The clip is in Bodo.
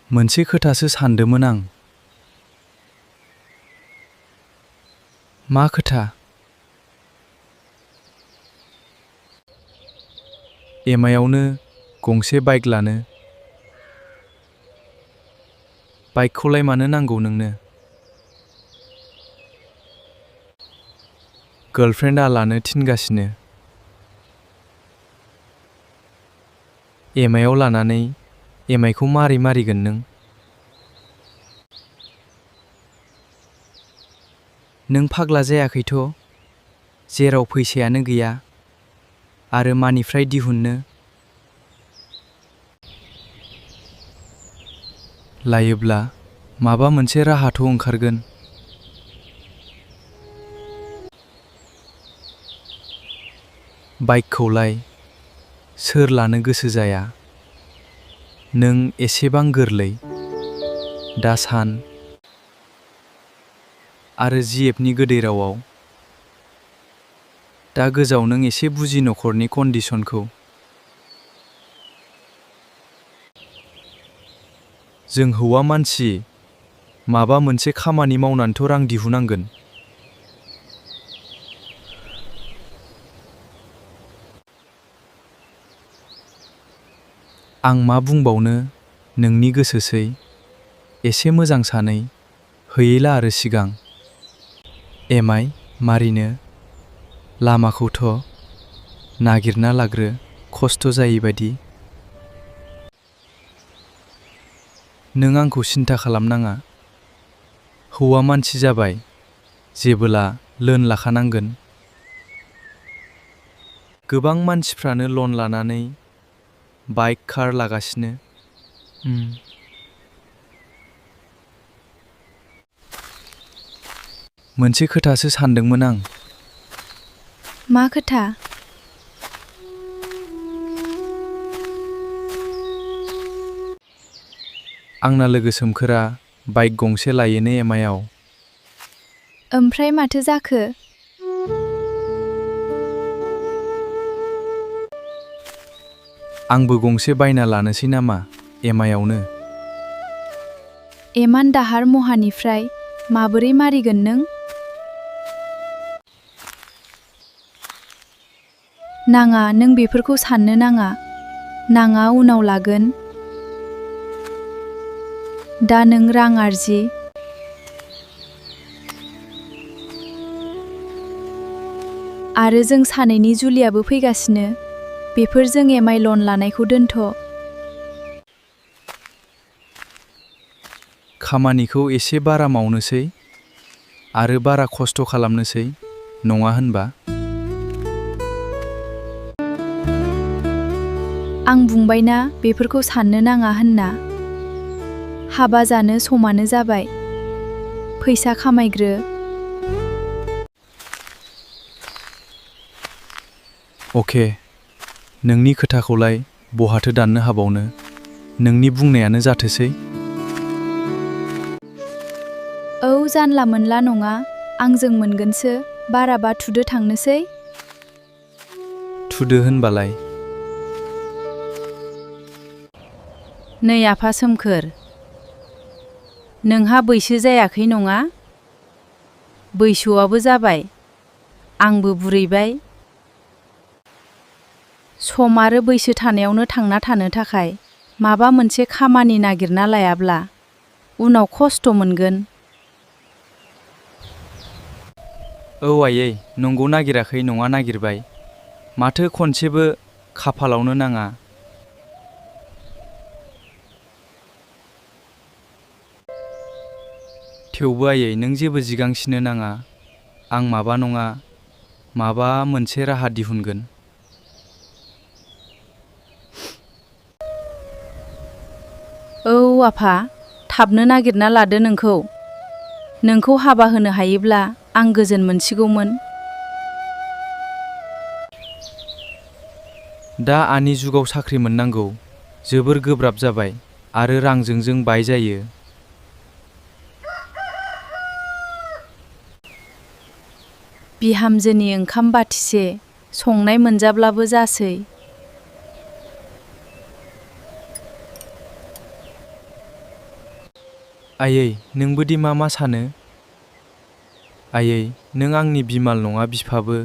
मोनसे खोथासो सानदोंमोन आं। मा खोथा? एमायावनो गंसे बाइक लानो। बाइकखौलाय मानो नांगौ नोंनो? गार्लफ्रेन्डआ लानो थिनगासिनो। एमायाव लानानै एमाइखौ मारै मारिगोन नों? नों फाग्ला जायाखैथ'? जेराव फैसायानो गैया आरो मानिफ्राय दिहुननो? लायोब्ला माबा मोनसे राहाथ' ओंखारगोन। बाइकखौलाय सोर लानो गोसो जाया? नों एसेबां गोरलै। दा सान आरो जिएफनि गोदै रावाव। दा गोजाव नों एसे बुजि नखरनि कन्डिसनखौ। जों हौवा मानसि माबा मोनसे खामानि मावनानैथ' रां दिहुनांगोन। आं मा बुंबावनो नोंनि गोसोसै। एसे मोजां सानै हैयैला आरो सिगां। एमाइ मारिनो लामाखौथ' नागिरना लाग्रो खस्थ' जायैबायदि। नों आंखौ सिन्था खालामनाङा। हौवा मानसि जाबाय जेबोला लोन लाखानांगोन। गोबां मानसिफ्रानो लन लानानै बाइक कार लागासिनो। मोनसे खोथासो सानदोंमोन आं। मा खोथा? आंना लोगो सोमखोरा बाइक गंसे लायोनो एमायाव। ओमफ्राय माथो जाखो? आंबो गंसे बायना लानोसै नामा एमायावनो? एमान दाहार महानिफ्राय माबोरै मारिगोन नों? नाङा, नों बेफोरखौ साननो नाङा। नाङा, उनाव लागोन। दा नों रां आरजि। आरो जों सानैनि जुलियाबो फैगासिनो। बेफोरजों एमाइ लन लानायखौ दोनथ'। खामानिखौ एसे बारा मावनोसै आरो बारा खस्थ' खालामनोसै, नङा होनबा? आं बुंबायना बेफोरखौ साननो नाङा होनना। हाबा जानो समानो जाबाय। फैसा खामायग्रो। अके, नोंनि खोथाखौलाय बहाथो दाननो हाबावनो? नोंनि बुंनायानो जाथोसै। औ, जानला मोनला नङा। आंजों मोनगोनसो। बाराबा थुदो थांनोसै। थुदो होनबालाय। नै आफा सोमखोर, नोंहा बैसो जायाखै नङा? बैसोआबो जाबाय। आंबो बुरैबाय। सम आरो बैसो थानायावनो थांना थानो थाखाय माबा मोनसे खामानि नागिरना लायाब्ला उनाव खस्थ' मोनगोन। औ आयै, नंगौ नागिराखै नङा नागिरबाय। माथो खनसेबो खाफालावनो नाङा। थेवबो आयै, नों जेबो जिगांसिनो नाङा। आं माबा नङा माबा मोनसे राहा दिहुनगोन। औ आफा, थाबनो नागिरना लादो नोंखौ। नोंखौ हाबा होनो हायोब्ला आं गोजोन मोनसिगौमोन। दा आनि जुगाव साख्रि मोननांगौ जोबोर गोब्राब जाबाय आरो रांजों जों बाय जायो। बिहामजोनि ओंखाम बाथिसे संनाय मोनजाब्लाबो जासै। आयै नोंबोदि मा सानो? आयै नों आंनि बिमाल नङा बिफाबो।